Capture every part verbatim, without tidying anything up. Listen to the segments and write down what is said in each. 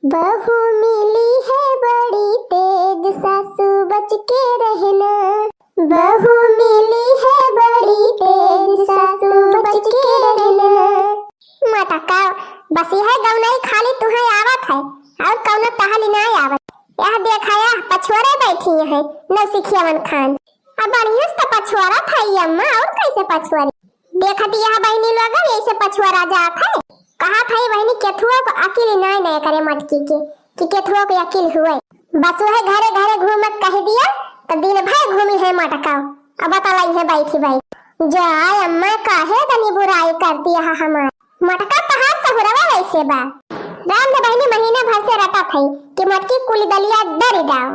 बहू मिली है बड़ी तेज, सासू बच के रहना। बहू मिली है बड़ी तेज, सासू बच के रहना। मटका, बस यह गौनई खाली तुहैं आवत है, और कौनो टहली नाहीं आवत। यह देखा, यह पछुअरे बैठी हैं नौसिखियावन खान। अब बढ़िया से तो पछुअरत है अम्मा, और कैसे पछुअरी? देखत यह बहिनी लोग ऐसे पछुअरा जात है। कहत है बहिनी, केथुओ को अकिल नाहीं, नाहीं करे मटकी के, कि केथुओ को अकिल हुए। बस वह घरे घरे घूमत कह दिया, तो दिन भर घूमी है मटका, अब बतलाई है बैठी बैठी। जाए अम्मा, काहे तनी बुराई करती है हमार। मटका तहार सहुरवा वैसे बा। राम दे बहिनी महीना भर से रटत है कि मटकी कुली दलिया दरी डाओ।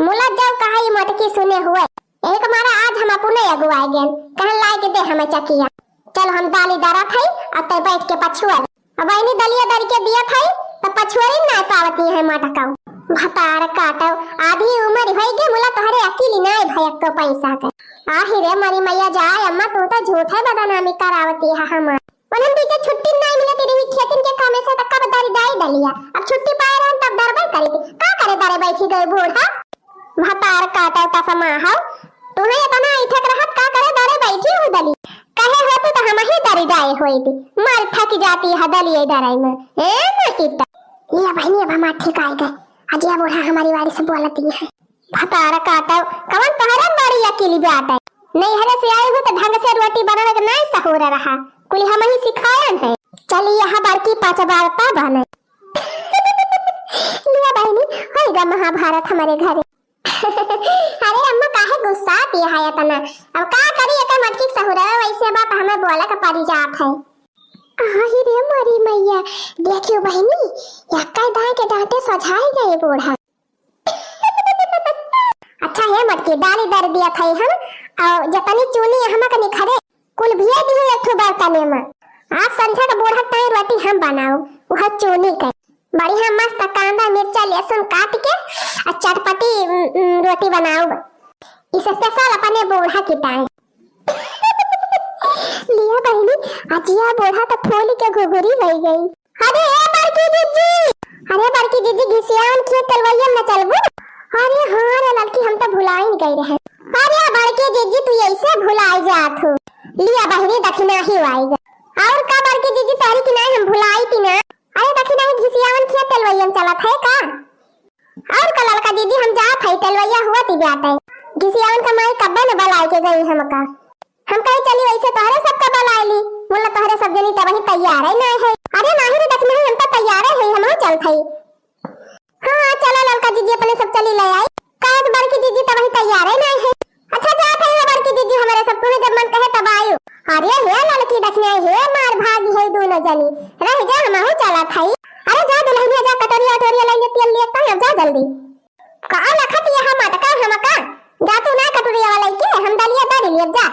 मुला जाओ कहा ई मटकी सुने हुए। यही के मारे आज हम अपने अगुआए गेन, कहन लाए के दे हमें चकिया। चलो हम दाली दरत है, अब तै बैठ के पछुअर। अब बहिनी दलिया दर के दियत है, तो पछुअरी नाहीं पावती है मटका। भतार काटो, आधी उम्र होई गे मुला तोहरे अकिल नाहीं भयक तो पैसा के। आही रे मरी मैया जाए अम्मा, तू तो झूठे बदनामी करावती है हमार। उन्हन बीचे छुट्टी नाहीं मिलती रही खेतिन के कामे से, त कब दरी डाई दलिया। अब छुट्टी पाए रहन तब दरबे करी थी। का करे दरे बैठी गई बूढ़ा? भतार काटो तसमा हौ। तुम्हें इतना इठक रहत का करे दरे बैठी हुई दली। कहे होती तो हम ही दरी डाए होई थी। मर थक जाती है दलिए दराई में। ए ना कितना। लिया बहिनी, अब हमार ठीक आए गए। अजिया बूढ़ा हमारी वाली से बोलती है। भतार काटो, कवन तोहरे बड़ी अकेली बात है? नैहरे से आई हुई तो ढंग से रोटी बनावे के नाहीं सहूर रहा, कुल हम ही सिखायन है। चली यहाँ बड़की पाँच बार ता बने। लिया बहिनी, होई गा महाभारत हमारे घरे। अरे अम्मा, काहे गुस्साती है इतना? अब का करी, एकर मटकी के सहुरवा वैसे बात हमें बोले के पड़ी जात है। आही रे मोरी मैया, देखियो बहिनी, यक्का दाई के डांटे सझाई गए बूढ़ा। अच्छा हे मटकी, दाली दर दिया था हम, और जतनी चूनी हमा के निखरे, कुल भिये दियो एक ठो बर्तने में। आज संझा के बूढ़ा टाइम रोटी हम बनाओ, वह चूनी के। बढ़िया मस्त कांदा, मिर्चा, लहसुन काट के आ चटपटी, उम, उम, रोटी बनाओ। इसे special अपने बूढ़ा की टाइम। लिया बहिनी, अजिया बूढ़ा तो फूल के घुघुरी होई गई। अरे ए बड़की जिज्जी, अरे बड़की जिज्जी, घिसियावन खेत तलवैया में चलबू? अरे हाँ रे ललकी, हम तो भुलाइन गई रहे। अरे बड़की जिज्जी, तू ऐसे भुलाई जात हो। लिया बहिनी, दखिना ही आई गई। और का बड़की जिज्जी, तोहरी की नाहीं हम भुलाई थी ना। अरे दखिना ही घिसियावन खेत तलवैया में चलत है का? और का ललका जिज्जी, हम जात हई, तलवैया हुआ ती जात है। घिसियावन का माई कब्बे न बलाई के गई हमका। हम कहे चली वैसे तोहरे सबका बलाई ली। मुला तोहरे सब जनी तबही तैयार है नाहीं है। अरे नाहीं रे दखिना ही, हम तो तैयार है, हम चलत हई। हाँ, हाँ, चला ललका जिज्जी अपने सब चली ले आई। काहे से बड़की जिज्जी तबही तैयार है नाहीं है। अच्छा जात है बड़की जिज्जी, हमारे सब तुम्हें जब मन कहे तब आयु। अरे हे ललकी दखिना ही, हे मार भागी है दोनों जनी। रह जा, हमहू चलत हई। अरे जा दुल्हनिया जा, कटोरिया अटोरिया लेंगे, तेल लिए तब जा जल्दी। का लखत यह मटका हमका? जा तू ना कटोरिया वाला के, हम दलिया दरी लिए जा।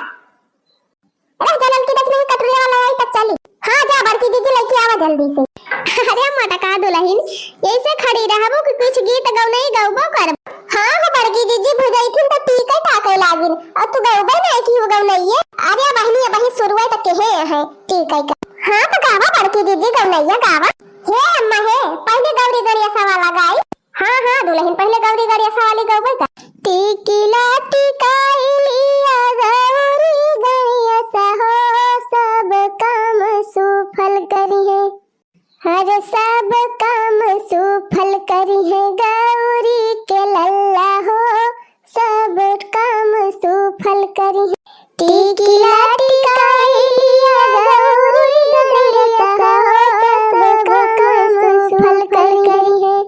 रह जा ललकी दखिना ही, कटोरिया वाला आई तब चली। हाँ जा बड़की जिज्जी लेके आवा जल्दी से। अरे मटका दुल्हन, ऐसे खड़ी रहबो कि कुछ गीत गौनई गौबो करबो? हाँ हो बड़की जिज्जी, भुजैथिन तो टीके टाके लागिन, और तू गौबे नहीं की हो गौनइये। अरे बहिनी, अबही शुरुए तक के है टीके का। हाँ तो गावा बड़की जिज्जी, गौनइया गावा। हे अम्मा हे, पहले गौरी गणेशा वाला गाई। हाँ, हाँ, दुल्हन पहले गौरी गणेशा वाली गौबे का। टीकी लाटी काई लिया गौरी गणेशा हो, सब काम सुफल करी है। हर सब काम सुफल करी है गौरी के लल्ला हो, सब काम सुफल करी है। टीकी लाटी काई लिया गौरी गणेशा हो, सब काम सुफल करी है।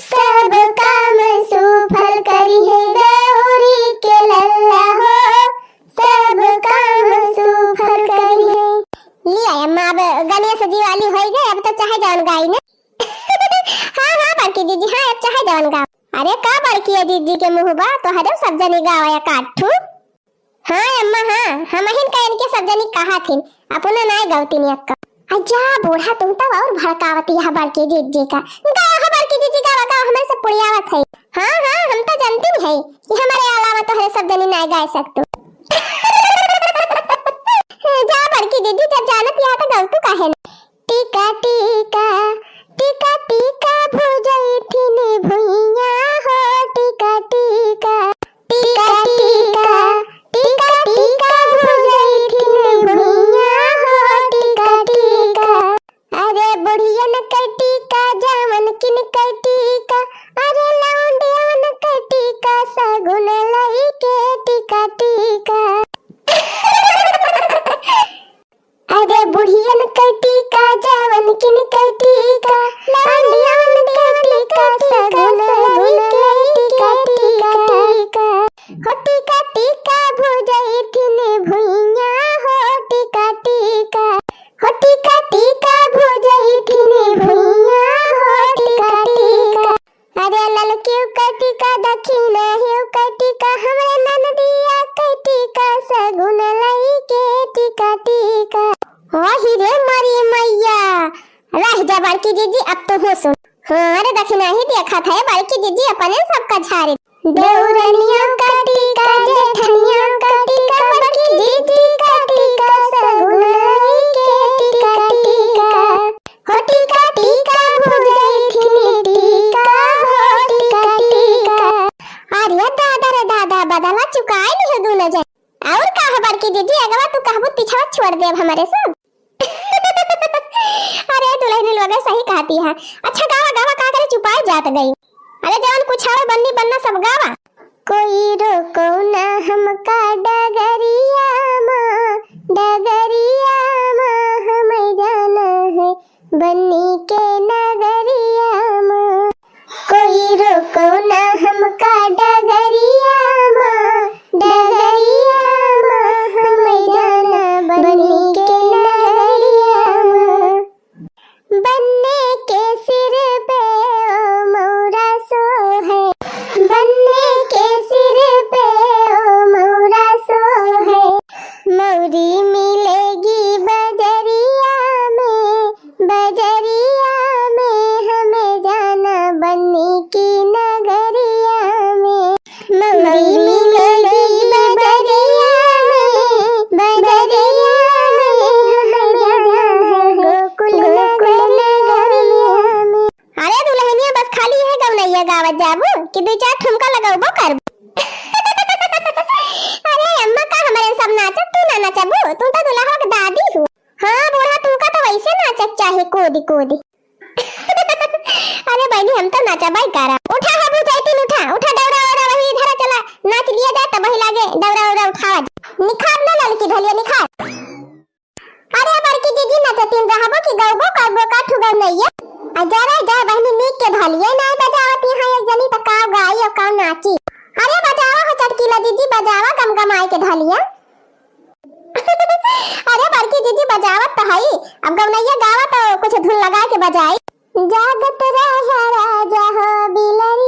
सब काम सुफल करी है गौरी के लल्ला हो, सब काम सुफल करी है। लिया अम्मा, अब गणेश जी वाली होई गई, अब तो चाहे जौन गाई ना। हाँ, हाँ, बड़की जिज्जी, हाँ, अब चाहे जौन गाओ। अरे का बड़की जिज्जी के मुँह बा, तोहरे सब जनी गावा एक आध ठू। हाँ अम्मा, हाँ, हमहिन का इनके सब जनी कहा थिन, अपना नाय गौती नियक्का। आ जा बूढ़ा, तू तो और भड़कावती है बड़की जिज्जी का। गावा हो बड़की जिज्जी, गावा, गावा, हमारे सब पुड़ियावत है। हाँ, हाँ, हम तो जानती है कि हमारे अलावा तोहरे सब जनी नाय गाय सकतू। जा बड़की जिज्जी, जब जानत यहाँ तो गौतू काहे ना। टीका टीका, टीका टीका। रह जा बड़की जीजी, अब तू हो सुन। हाँ, अरे दखिनही देखत है बड़की जीजी अपने सबका झारे। देवरनिया का टीका, जेठनिया का टीका, बड़की जीजी का टीका, सगुनई के टीका, टीका। हो टीका, टीका, भुजई थिन टीका, हो टीका, टीका। अरे दादा रे दादा, बदला चुकाए नहीं हो दूनो जन। और का हो बड़की जीजी, अगवा तू कहबू पिछवा छोड़ देब हमरे सब। अरे दुलहिनी लोगे सही कहती है। अच्छा गावा, गावा, का करे चुपाए जात गई। अरे जवन कुछ आवे बन्नी बन्ना सब गावा। कोई रोको ना हमका डगरिया मा, डगरिया मा, हमें जाना है बन्नी के नगरिया मा। कोई रोको ना हमका डगरिया मा, डगरिया मा, हमें जाना बन्नी के नगरिया मा। बन्ने के सिर पे ओ मौरा सोहे, बन्ने के सिर पे ओ मौरा सोहे। मौरी मिलेगी बजरिया में, बजरिया में, हमें जाना बन्नी की नगरिया में। मौरी मिलेगी बजरिया में, बजरिया में, हमें जाना गोकुल नगरिया में। अरे दुलहिनिया, बस खाली यह गवनैया गावत जाबू कि दुई चार ठुमका लगौबो करबू? अरे अम्मा, का हमरे सब नाचब, तू ना नचबू? तू तो दुल्हा के दादी हो। हाँ बूढ़ा, तुमका तो वैसे नाचक चाहे कूदी कूदी। अरे बहनी, हम तो नचबई करब। उठा हो बुझैतिन, उठा, उठा दौरा औरा वही धरा, चला नाच लिया जाए, तब वही लागे दौरा औरा उठावा जाए। निखार ना ललकी ढोलिया, निखार। अरे बड़की जीजी, नचतिन रहबो कि गौबो करबो का ठुगौनैया? आ जा रे जा बहनी, नीक के ढोलिया नाई बजावत यहाँ एक जनी, त का गाई और का नाची? अरे बजावा हो चटकीला जीजी, बजावा गमगमाई के ढोलिया। अरे बड़की जीजी, बजावत तो हई, अब गौनैया गावा तो कुछ धुन लगा के बजाई। जागत रहा राजा हो बिलन